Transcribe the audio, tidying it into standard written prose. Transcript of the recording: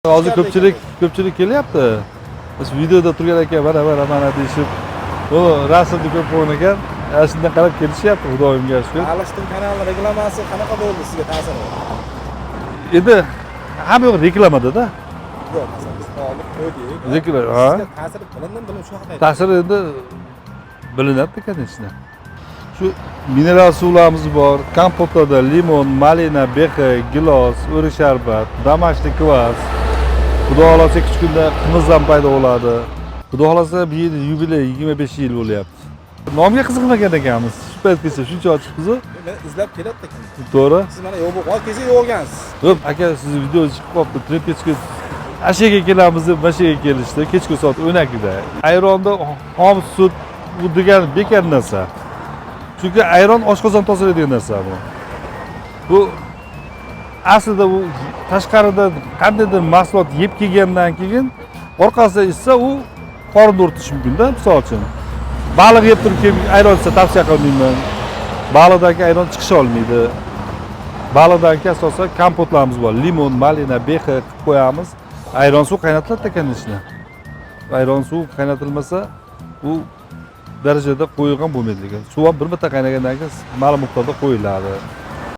Hozir ko'pchilik kelyapti. Biz videoda turgan ekan, mana mana mana deyishib, bu rasmni ko'rib qo'ygan ekan. Ana shundan qarab kelishyapti, Xudoyimga shukur. Baliqchining kanali reklamasi qanaqa bo'ldi sizga ta'siri? Endi hamma yoq reklamada-da. Yo'q, masalan, biz olib qo'ydik. Reklama, ha. Sizga ta'siri bilindim, bilim shu haqida ayting. Ta'siri endi bilinadi, конечно. Shu mineral suvlarimiz bor, kompotlarda limon, malina, behi, gilos, o'rik sharbat, домашний kvass. Xudo xohlasa 2 kunda qimiz ham paydo bo'ladi. Xudo xohlasa bu yil yubiley 25 yil bo'lyapti. Nomga qiziqmagan ekanmiz. Shu paytgacha shuncha ochiqmiz. Meni izlab keladi ekan. To'g'ri. Siz mana yo'q bo'lib, kelsa yo'q ekansiz. Yo'q, aka, sizni video chiqib qolibdi, trendga chiqib ana shu yerga kelamiz deb mana shu yerga kelishdi. Kechki soat 12da. Ayronda xom sut bu degani bekor narsa. Chunki ayron oshqozon tozalaydigan narsa bu. Bu aslida u tashqarida qandaydir mahsulot yeb kelgandan keyin orqasida ichsa u qorinni o'rtishi mumkin-da, misol uchun. Baliq yeb turib kelib ayron ichsa tavsiya qilmayman. Baliqdan keyin ayron chiqisha olmaydi. Baliqdan keyin asosan kompotlarimiz bor. Limon, malina, behi qilib qo'yamiz. Ayron suv qaynatiladi, конечно. Ayron suv qaynatilmasa u darajada qo'yig'an bo'lmaydi lekin. Suv ham bir marta qaynagandan keyin ma'lum miqdorda qo'yiladi.